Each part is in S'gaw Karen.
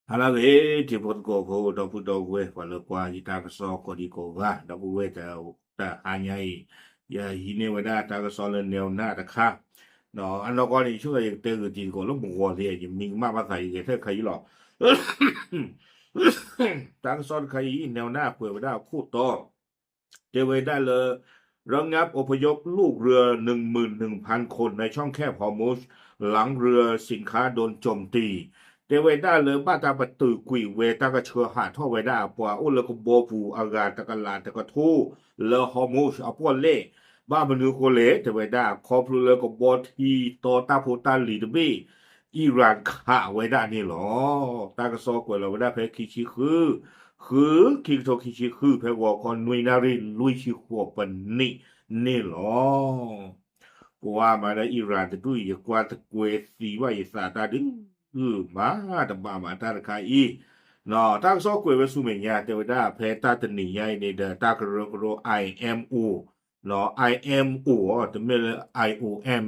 ဟါလၢအဂ့ၤ တံၤဖိသကိးဖိ ဒီပုၢ်ဒီဝဲၢ် ပှၤလၢကွၢ်ယတၢ်ကစီၣ်ကိးဒံကိးဂၤ ဒီပုၢ်ဝဲၢ်တၢ် တဟါညါအံၤ ယဟံးန့ၢ်ဝဲဒၣ်တၢ်ကစီၣ်လၢ Nelnet တခါ အနီၢ်ကီၢ်န့ၣ် ဆိကမိၣ်ယကတဲဂ့ၤတံၤသကိးလၢမုၢ်ဂီၤလံ ယမံကမၣ်ဘၣ်သးယဂဲၤထဲၣ်ခါအံၤလီၤ. တၢ်ကစီၣ်တခါအံၤ Nelnet ကွဲးဝဲဒၣ်အခိၣ်တီ တဲဝဲဒၣ်လၢ ระงับอพยพลูกเรือ หนึ่งหมื่นหนึ่งพันคน ในช่องแคบฮอร์มุซ หลังเรือสินค้าโดนโจมตี တဲဝဲဒၣ်လၢဘၣ်တၢ်ပတုာ်ကွံာ်ဝဲတၢ်ကဆှၢဟးထီၣ်ဝဲဒၣ်ပှၤအိၣ်လၢကဘီပူၤအဂၤတကလးတကထိ လၢ Hormuz အပီၣ်လဲၣ် ဘၣ်မနုၤအဃိလဲၣ် တဲဝဲဒၣ် ခီဖျိလၢကဘီထံတီတၢ်ဖိတၢ်လံၤတဘ့ၣ် Iran ခးဝဲဒၣ်န့ၣ်လီၤ. တၢ်ကစီၣ်ကွဲးလီၤဝဲဒၣ်ဖဲခံဆံဃု ဃု ခံကထိခံဆံဃု ဖဲဂီၤခီနွံနၣ်ရံၣ်လွံၢ်ဆံဃိးပနံးန့ၣ်လီၤ. ပဝါမၤလၢ Iran တဒူၣ်အံၤ ယကွၢ်တကွဲသံဘၣ်ယသးတၢ်ဒုး မၤတဘၣ်မၤတၢ်တခါအံၤ တၢ်ကစီၣ်ကွဲးဝဲဆူမဲာ်ညါ တဲဝဲဒၣ်ဖဲတၢ်တနံၤညါအံၤန့ၣ်ဒီး တၢ်ကရၢကရိ I M O နီၤ I M O အီၤ တမ့ၢ်လၢ I O M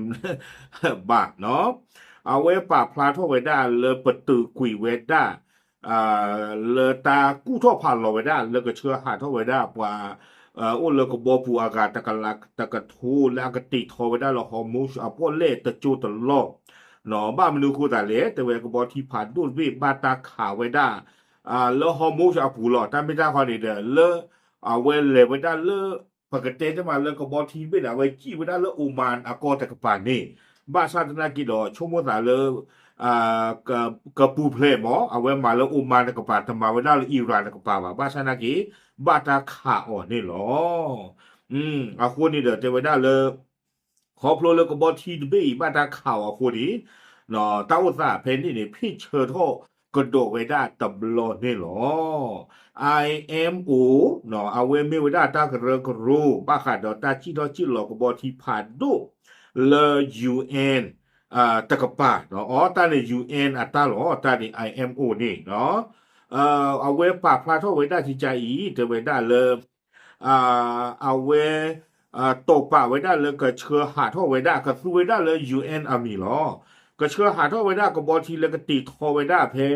ဘၣ်နီၤ အဝဲပာ်ဖျါထီၣ်ဝဲဒၣ်လၢပတုာ်ကွံာ်ဝဲဒၣ် လၢတၢ်ကူၣ်ထီၣ်ဖးလီၤဝဲဒၣ် လၢကဆှၢဟးထီၣ်ဝဲဒၣ်ပှၤ အိၣ်လၢကဘီပူၤအဂၤတကလးတကထိ လၢအကတ့ၢ်ထီၣ်ဝဲဒၣ်လၢ Hormuz အပီၣ်လဲၣ်တကၠိတလီၢ် ဘၣ်မနုၤအဃိသတးလဲၣ် တဲဝဲကဘီထံဖးဒိၣ်တဘ့ၣ်ဘၣ်တၢ်ခးဝဲဒၣ် လၢ Hormuz အပူၤလီၤ. တၢ်မ့ၢ်တၢ်ဃီန့ၣ်ဒီး လၢ အဝဲလဲၤဝဲဒၣ်လၢ ပကတဲတမးလၢကဘီထံတဘ့ၣ်န့ၣ် အဝဲစံၣ်ဝဲဒၣ်လၢ Oman အကီၢ်တကပၤန့ၣ် ဘၣ်ဆၣ်သနာ်က့ဒီး ဆိကမိၣ်သးလၢ ကပူၤဖျဲးမး အဝဲမၤလၢ Oman တကပၤ တမၤဝဲဒၣ်လၢ Iran တကပၤဘၣ်. ဘၣ်ဆၣ်သနာ်က့ ဘၣ်တၢ်ခးအီၤန့ၣ်လီၤ. အဃိန့ၣ်ဒီးတဲဝဲဒၣ်လၢ ခီဖျိလၢကဘီထံတဘ့ၣ်အံၤ ဘၣ်တၢ်ခးအီၤအဃိန့ၣ် တၢ်အိၣ်သးဖဲန့ၣ်န့ၣ် ဖ့ၣ်ဆၢထီၣ်ကဒီးဝဲဒၣ်တဘျီန့ၣ်လီၤ. I M O အဝဲမ့ၢ်ဝဲဒၣ်တၢ်ကရၢကရိ ဘၣ်ဃးဒီးတၢ်စံၣ်ထီၣ်စံၣ်လီၤကဘီထံဖးဒိၣ်လၢ U N တကပၤ အီ တၢ်န့ၣ် U N အတၢ်လီၤ တၢ်န့ၣ် I M O န့ၣ် အဝဲပာ်ဖျါထီၣ်ဝဲဒၣ်ကကါအံၤ တဲဝဲဒၣ်လၢ အဝဲ တိာ်ပာ်ဝဲဒၣ်လၢကဆှၢဟးထီၣ်ဝဲဒၣ် ကသူဝဲဒၣ်လၢ U N အမံၤလီၤ. ကဆှၢဟးထီၣ်ဝဲဒၣ်ကဘီထံလၢကတ့ၢ်ထီၣ်ဝဲဒၣ်ဖဲ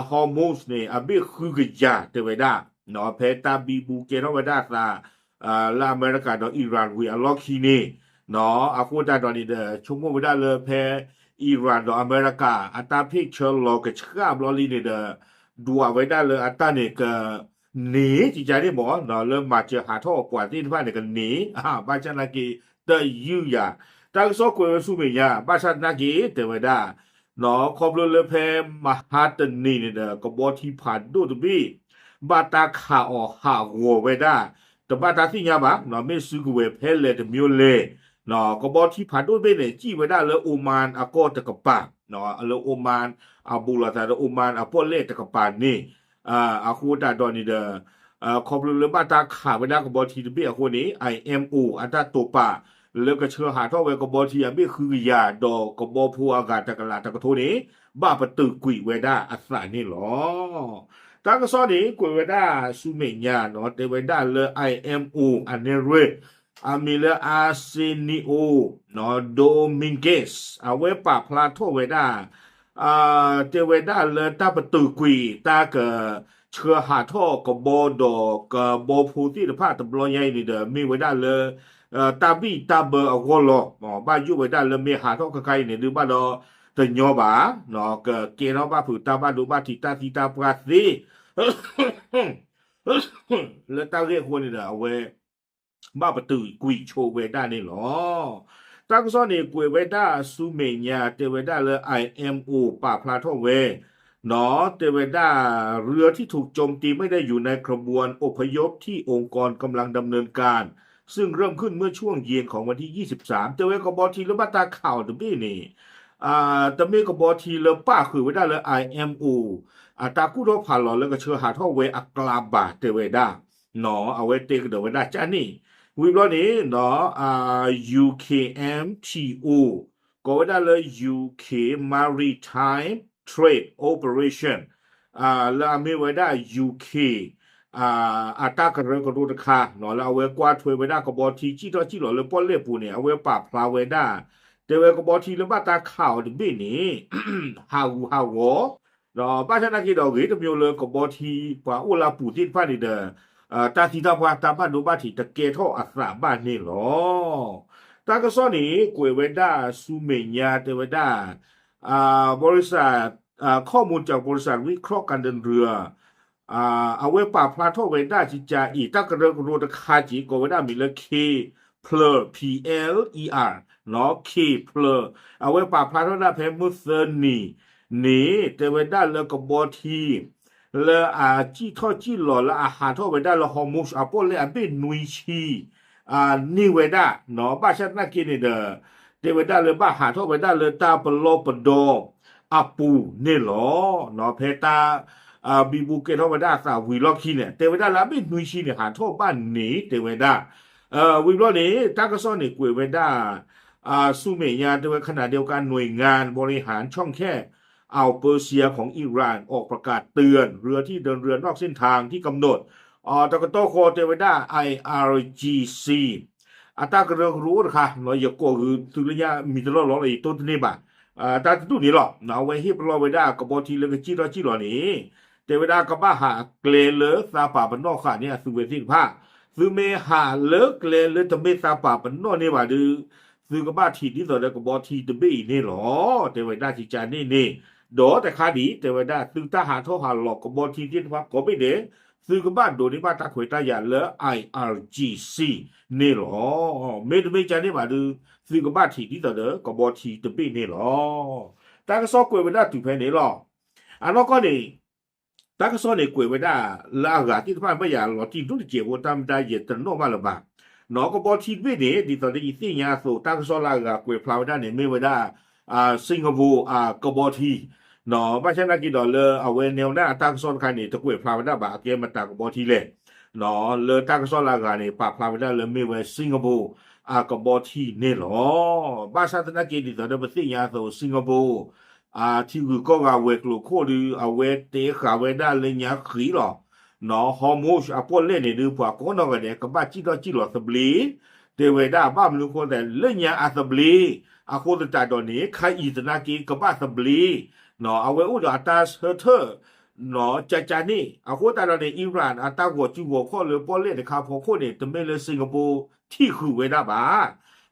Hormuz န့ၣ် အဘ့ၣ်ဃုကယၤတဲဝဲဒၣ် ဖဲတၢ်ဘံဘူကဲထီၣ်ဝဲဒၣ်အသး လၢအမဲရကၤဒီး Iran ဝံၤအလီၢ်ခံန့ၣ် အဃိတၢ်ဒီးန့ၣ်ဒီး ဆိကမိၣ်ဝဲဒၣ်လၢဖဲ Iran ဒီးအမဲရကၤ အတၢ်ဖ့ၣ်ဆၢလီၤကဆှၣ်ဘျီလံန့ၣ်ဒီး ဒွးဝဲဒၣ်လၢအတၢ်န့ၣ်က န့ၣ် ကကါန့ၣ်မး လၢမၤစၢၤဟးထီၣ်ပှၤသ့ၣ်တဖၣ်န့ၣ်ကန့ၣ် ဘၣ်ဆၣ်သနာ်က့ တယုၢ်ယၤ တၢ်ကစီၣ်ကွဲးဝဲဆူမဲာ်ညါ ဘၣ်ဆၣ်သနာ်က့ တဲဝဲဒၣ် ခီဖျိလၢဖဲမဟါတနံၤန့ၣ်ဒီး ကဘီထံဖးဒိၣ်တဘ့ၣ် ဘၣ်တၢ်ခးအီၤဟးဂီၤဝဲဒၣ် တဘၣ်တၢ်သ့ၣ်ညါဘၣ် မ့ၢ်စုကဝဲၤဖဲလဲၣ်တမံၤလဲၣ် ကဘီထံဖးဒိၣ်တဘ့ၣ်န့ၣ် စံၣ်ဝဲဒၣ်လၢ Oman အကီၢ်တကပၤ လၢ Oman အဘူးလိာ်သးဒီး Oman အပီၣ်လဲၣ်တကပၤန့ၣ် အဃိတၢ်ဒီးန့ၣ်ဒီး ခီဖျိလၢဘၣ်တၢ်ခးဝဲဒၣ်ကဘီထံတဘ့ၣ်အဃိန့ၣ် I M O အတၢ်တိာ်ပာ် လၢကဆှၢဟးထီၣ်ဝဲကဘီထံအဘ့ၣ်ဃုကယၤ ဒီးကဘီဖိအဂၤတကလးတကထိန့ၣ် ဘၣ်ပတုာ်ကွံာ်ဝဲဒၣ်အသးန့ၣ်လီၤ. တၢ်ကစီၣ်န့ၣ် ကွဲးဝဲဒၣ်ဆူမဲာ်ညါနီၤ တဲဝဲဒၣ်လၢ I M O အနဲၣ်ရွဲၣ် အမံၤလၢ Arsenio Dominguez အဝဲပာ်ဖျါထီၣ်ဝဲဒၣ် တဲဝဲဒၣ်လၢတၢ်ပတုာ်ကွံာ် တၢ်ကဆှၢဟးထီၣ်ကဘီဒီးကဘီဖိသ့ၣ်တဖၣ်တဘျီညါအံၤန့ၣ်ဒီး မ့ၢ်ဝဲဒၣ်လၢ တၢ်ဘံၣ်တၢ်ဘၢအဂီၢ်လီၤ. ဘၣ်ယိၣ်ဝဲဒၣ်လၢမ့ၢ်ဟးထီၣ်ခဲခါအံၤန့ၣ် ဒုးဘၣ်ဒီးတညီဘၣ် ကကဲထီၣ်ဘၣ်ဖုးတၢ်ဘၣ်ဒိဘၣ်ထံးတၢ်သံတၢ်ပှၢ်သ့ လၢတၢ်ဂ့ၢ်အဃိန့ၣ်ဒီး အဝဲ ဘၣ်ပတုာ်ကွံာ်ဆိဝဲဒၣ်န့ၣ်လီၤ. တၢ်ကစီၣ်န့ၣ် ကွဲးဝဲဒၣ်ဆူမဲာ်ညါ တဲဝဲဒၣ်လၢ I M O ပာ်ဖျါထီၣ်ဝဲ နီၤ တဲဝဲဒၣ် เรือที่ถูกโจมตีไม่ได้อยู่ในขบวนอพยพที่องค์กรกำลังดำเนินการ ซึ่งเริ่มขึ้นเมื่อช่วงเย็นของวันที่ยี่สิบสาม တဲဝဲကဘီထံလၢဘၣ်တၢ်ခးအီၤတဘ့ၣ်န့ၣ် တမ့ၢ်ကဘီထံလၢပၣ်ဃုာ်ဝဲဒၣ်လၢ I M O အတၢ်ကူၣ်ထီၣ်ဖးလီၤလၢကဆှၢဟးထီၣ်ဝဲအကျါဘၣ် တဲဝဲဒၣ် နီၤ အဝဲတဲကဒီးဝဲဒၣ်ကၢ်န့ၣ် ဝံၤဘျီန့ၣ် နီၤ U K M T O ကိးဝဲဒၣ်လၢ U K Maritime Trade Operation လၢအမ့ၢ်ဝဲဒၣ် U K အတၢ်ကရၢကရိတခါ နီၤ လၢအဝဲကွၢ်ထွဲဝဲဒၣ်ကဘီထံစံၣ်ထီၣ်စံၣ်လီၤလၢပီၣ်လဲၣ်ပူၤန့ၣ် အဝဲပာ်ဖျါဝဲဒၣ် တဲဝဲကဘီထံလၢဘၣ်တၢ်ခးအီၤတဘ့ၣ်န့ၣ် ဟးဂူာ်ဟးဂီၤ ဒီးဘၣ်ဆၣ်သနာ်က့ဒီး ဂ့ၤတမံၤလၢကဘီထံ ပှၤအိၣ်လၢအပူၤသ့ၣ်တဖၣ်န့ၣ်ဒီး တၢ်သံတၢ်ပှၢ်တၢ်ဘၣ်ဒိဘၣ်ထံးတကဲထီၣ်အသးဘၣ်န့ၣ်လီၤ. တၢ်ကစီၣ်န့ၣ် ကွဲးဝဲဒၣ်ဆူမဲာ်ညါတဲဝဲဒၣ် บริษัท ข้อมูลจากบริษัทวิเคราะห์การเดินเรือ အဝဲပာ်ဖျါထီၣ်ဝဲဒၣ်ကကးအံၤ တၢ်ကရၢကရိတခါက့ၤ ကိးဝဲဒၣ်မံၤလၢ K Plur, P L E R, K Plur အဝဲပာ်ဖျါထီၣ်ဒၣ်ဖဲမုၢ်သၢနံၤန့ၣ် တဲဝဲဒၣ်လၢကဘီထံ လၢအစံၣ်ထီၣ်စံၣ်လီၤလၢအဟးထီၣ်ဝဲဒၣ်လၢ Hormuz အပီၣ်လဲၣ်အဘ့ၣ်နွံဆံ န့ၢ်ဝဲဒၣ်, ဘၣ်ဆၣ်သနာ်က့န့ၣ်ဒီး တဲဝဲဒၣ်လၢဘၣ်ဟးထီၣ်ဝဲဒၣ်လၢတၢ်ပလီၢ်ပဒီအပူၤန့ၣ်လီၤ. ဖဲတၢ် ဘံဘူကဲထီၣ်ဝဲဒၣ်အသးဝံၤလီၢ်ခံန့ၣ် တဲဝဲဒၣ်လၢအဘ့ၣ်နွံဆံန့ၣ် ဟးထီၣ်ဘၣ်န့ၣ် တဲဝဲဒၣ် ဝံၤဘျီန့ၣ် တၢ်ကစီၣ်န့ၣ်ကွဲးဝဲဒၣ် ဆူမဲာ်ညါတဲဝဲ ขณะเดียวกัน หน่วยงานบริหารช่องแคบอ่าวเปอร์เซียของอิหร่าน ออกประกาศเตือนเรือที่เดินเรือนอกเส้นทางที่กำหนด တကတီၢ်ဃီတဲဝဲဒၣ် I R G C အတၢ်ကရၢကရိအိၣ်တခါ ယကိးဂုၤသုလၢညါမံၤတလီၢ်လီၤလီၤ ယတိၢ်တန့ၢ်ဘၣ် တၢ်တဒူၣ်န့ၣ်လီၤ. အဝဲဟ့ၣ်ပလီၢ်ဝဲဒၣ်ကဘီထံလၢကစံၣ်ထီၣ်စံၣ်လီၤန့ၣ် တဲဝဲဒၣ်ကဘၣ်ဟးကျဲလၢသးပာ်ပနီၣ်ဃာ်န့ၢ်အသုဝဲသ့ၣ်တဖၣ်, သုမ့ၢ်ဟးလၢကျဲလၢတမ့ၢ်သးပာ်ပနီၣ်န့ၢ်ဘၣ်ဒီး သုကဘၣ်ထံၣ်ဒ်သိးဒီးကဘီထံတဘ့ၣ်အံၤန့ၣ်လီၤ. တဲဝဲဒၣ်ကကးန့ၣ်န့ၣ်, ဒီးတခါဒံး တဲဝဲဒၣ်သုတၢ်ဟးထီၣ်ဟးလီၤကဘီထံသ့ၣ်တဖၣ်ကိးဘ့ၣ်န့ၣ် သုကဘၣ်ဒိးန့ၢ်ဘၣ်တၢ်ခွဲးတၢ်ယာ်လၢ I R G C န့ၣ်လီၤ. မ့တမ့ၢ်ကန့ၣ်ဘၣ်ဒီး သုကဘၣ်ထံၣ်ဒ်သိးဒီးကဘီထံတဘ့ၣ်န့ၣ်လီၤ. တၢ်ကစီၣ်ကွဲးဝဲဒၣ်တုၤဖဲန့ၣ်လီၤ. အနီၢ်ကီၢ်န့ၣ် တၢ်ကစီၣ်န့ၣ်ကွဲးဝဲဒၣ်လၢအဂၤသ့ၣ်တဖၣ် ဘၣ်ယၤလီၤတံၢ်ဒိၣ်တစဲးဖိ တၢ်မတၤယဲၢ်တနီၣ်ဘၣ်လၢၤဘၣ်. နီၢ်ကဘီထံတဘ့ၣ်န့ၣ် ဒ်သိးဒီးယသ့ၣ်ညါအသိး တၢ်ကစီၣ်လၢအဂၤကွဲးဖျါဝဲဒၣ်န့ၣ် မ့ၢ်ဝဲဒၣ် Singapore အကဘီထံ ဘၣ်ဆၣ်သနာ်က့ဒီးလၢအဝဲနဲဝဲဒၣ်အတၢ်ကစီၣ်တခါန့ၣ် တကွဲးဖျါဝဲဒၣ်ဘၣ် အကဲမတၤကဘီထံလဲၣ်. လၢတၢ်ကစီၣ်လၢအဂၤန့ၣ် ပာ်ဖျါဝဲဒၣ်လၢမ့ၢ်ဝဲ Singapore အကဘီထံန့ၣ်လီၤ. ဘၣ်ဆၣ်သနာ်က့ဒ်သိးဒီးပသ့ၣ်ညါအသိး Singapore ထံဂုၤကီၢ်ဂၤဝဲၤကျိၤခိၣ်ဒီး အဝဲတဲဃာ်ဝဲဒၣ်လၢညါဃံလီၤ. Hormuz အပီၣ်လဲၣ်န့ၣ်ဒီး ပှၤကိးနီၢ်ဂၤဒဲး ကဘၣ်စံၣ်ထီၣ်စံၣ်လီၤသဘျ့ တဲဝဲဒၣ် ဘၣ်မနုၤအဃိသတး လၢညါအသဘျ့ အဃိသတးဒီးန့ၣ် ခါအံၤသနာ်က့ကဘၣ်သဘျ့ အဝဲအိၣ်ဒီးအတၢ်ဆၢထၢၣ် ကကးန့ၣ် အဃိသတးဒီးန့ၣ် Iran အတၢ်ဂီၤစုဂီၤခီၣ်လၢပီၣ်လဲၣ်တခါဖီခိၣ်န့ၣ် တမ့ၢ်လၢ Singapore ထံၣ်ဃုာ်ဝဲဒၣ်ဘၣ်.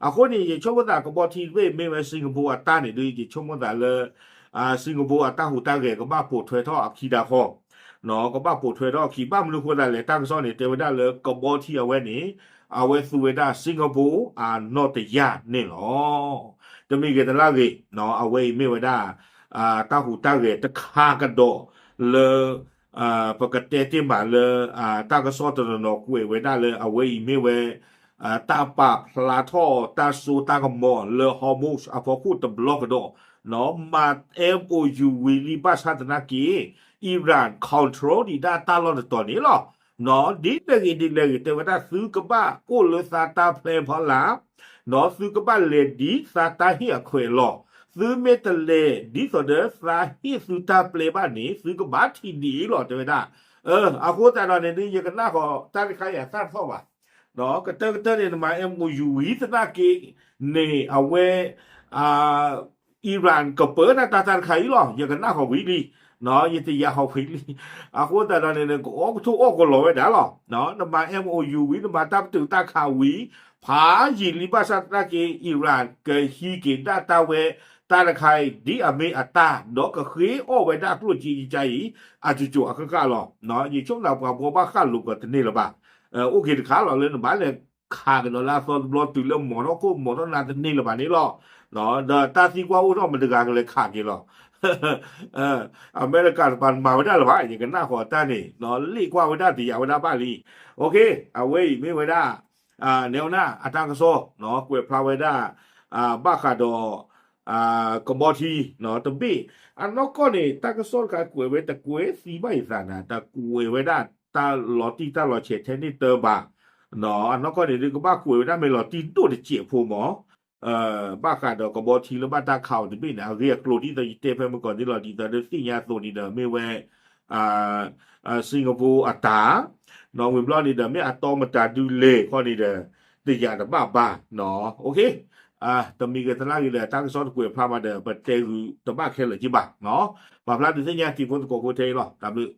အဃိန့ၣ် ယဆိကမိၣ်သးကဘီထံတဘ့ၣ်မ့ၢ်ဝဲ Singapore အတၢ်န့ၣ်ဒီး ယဆိကမိၣ်သးလၢ Singapore အတၢ်ဟူးတၢ်ဂဲၤကဘၣ်ပိာ်ထွဲထီၣ်အခံတၢ်ဃီ ကဘၣ်ပိာ်ထွဲထီၣ်အခံ ဘၣ်မနုၤအဃိသတးလဲၣ် တၢ်ကစီၣ်န့ၣ်တဲဝဲဒၣ်လၢကဘီထံအဝဲန့ၣ် အဝဲသူဝဲဒၣ် Singapore အနီၣ်တယၢ်န့ၣ်လီၤ. တမံၤဂ့ၤတလၢ်ဂ့ၤ အဝဲအံၤမ့ၢ်ဝဲဒၣ် တၢ်ဟူးတၢ်ဂဲၤတခါကဒီးလၢ ပကတဲတ့ၢ်မးလၢ တၢ်ကစီၣ်တနီၤနီၤကွဲးဝဲဒၣ်လၢအဝဲအံၤမ့ၢ်ဝဲ တၢ်ပာ်ဖျါထီၣ်တၢ်စိတၢ်ကမီၤလၢ Hormuz အဖီခိၣ်တဘျီကဒီး မၤ M O U ဝံၤလံဘၣ်ဆၣ်သနာ်က့ Iran control ဒံးဒၣ်တၢ်လီၢ်တတီၤန့ၣ်လီၤ. ဒ်လဲၣ်ဂ့ၤဒ်လဲၣ်ဂ့ၤ တဲဝဲဒၣ်သုကဘၣ်အိၣ်လၢသးတၢ်ဖျဲဖီလာ် သုကဘၣ်လဲၤဒ်သးတၢ်ဟ့ၣ်အခွဲးအလီၢ်, သုမ့ၢ်တလဲၤဒ်သိးဒီးသးဟ့ၣ်သုတၢ်ပျဲဘၣ်န့ၣ် သုကဘၣ်ထံၣ်ဒ်အံၤလီၤ တဲဝဲဒၣ်. အဃိသတးဒီးန့ၣ်ဒုး ယကနၣ်ဃီၤတၢ်တခါအံၤအသၣ်တသီၣ်ဘၣ်. ကတၢၢ်ကတၢၢ်န့ၣ် နမၤ M O U ဝံၤသနာ်က့န့ၣ် အဝဲ Iran ကပၢတၢ်တၢ်တခါအံၤလီၤ. ယကနၣ်ဃီၤဝံၤလံ, ယတယာ်ဃီၤဝံၤလံ. အဃိသတးဒီးန့ၣ် နကအီၣ်ကထိၣ်အီၣ်ကလီၤဝဲဒၣ်လီၤ. နမၤ M O U ဝံၤ နမၤတၢ်ပတုာ်တၢ်ခးဝံၤ ဖးယံာ်လံဘၣ်ဆၣ်သနာ်က့ Iran ကဟံးက့ၤဒၣ်တၢ်ဝဲတၢ်တခါအံၤ ဒ်အမ့ၢ်အတၢ် ဒီးကဃ့အီၣ်ဝဲဒၣ်ကျိၣ်စ့ယကါအံၤ အကၠိၤကၠိၤအဃၣ်ဃၣ်လီၤ. ယဆိကမိၣ်သးပှၤဘှီဘၣ်ဃၣ်လိာ်ကီးတန့ၢ်လၢၤဘၣ်. အိၣ်က့ၤတခါလီၤ လၢနဘၣ်လဲၤခးကဒီးလၢအသီတဘျီ တုၤလၢမီၤထီၣ်ခိၣ်မီၤထီၣ်နၤတန့ၢ်လၢၤဘၣ်န့ၣ်လီၤ. ဒီးတၢ်သံကွၢ်အိၣ်ထီၣ်မတဂၤကလဲၤခးက့ၤလီၤ. အမဲရကၤတပၤမၤဝဲဒၣ်လၢၤဘၣ် ယကနၣ်ဃီၤတၢ်န့ၣ် လ့ၣ်ကွၢ်ဝဲဒၣ်တယာ်ဝဲဒၣ်ဘၣ်လံ. အဝဲအံၤမ့ၢ်ဝဲဒၣ် နဲဝဲဒၣ်အတၢ်ကစီၣ် ကွဲးဖျါဝဲဒၣ် ဘၣ်ဃးဒီး ကဘီထံ တဘ့ၣ် အနီၢ်ကီၢ်န့ၣ် တၢ်ကစီၣ်တခါကွဲးဝဲတကွဲးသံဘၣ်ယသးနၤ တကွဲးဝဲဒၣ်တၢ်လီၤတံၢ်တၢ်လီၤဆဲးထဲန့ၣ်တၢ်ဘၣ်. အနီၢ်ကီၢ်န့ၣ်ဒုးကဘၣ်ကွဲးဝဲဒၣ်မ့ၢ်လီၤတံၢ်ဒိၣ်တစဲးဖိမး ဘၣ်ဃးဒီးကဘီထံလၢဘၣ်တၢ်ခးအီၤတဘ့ၣ်န့ၣ် အဂ့ၢ်အကျိၤဒ်သိးယတဲဖဲမုၢ်ကီၢ်န့ၣ်လီၤ ဒ်သိးဒီးသ့ၣ်ညါအသိးန့ၣ်ဒီး မ့ၢ်ဝဲ Singapore အတၢ် နီၢ်ဝံၤဘျီန့ၣ်ဒီး မ့ၢ်အတီမတၤဒုးလဲၣ်ခီန့ၣ်ဒီး တယာ်တဘၣ်ဘၣ် OK တမံၤဂ့ၤတလါဂ့ၤဒီး တၢ်ကစီၣ်တကွဲးဖျါဘၣ်ဒီး ပတဲဂုာ်တဘၣ်ခဲလၢာ်က့ဘၣ်. ပာ်ဖျါဒုးသ့ၣ်ညါတံၤဖိသကိးဖိထဲအံၤလီၤ. တၢ်ဘျုး.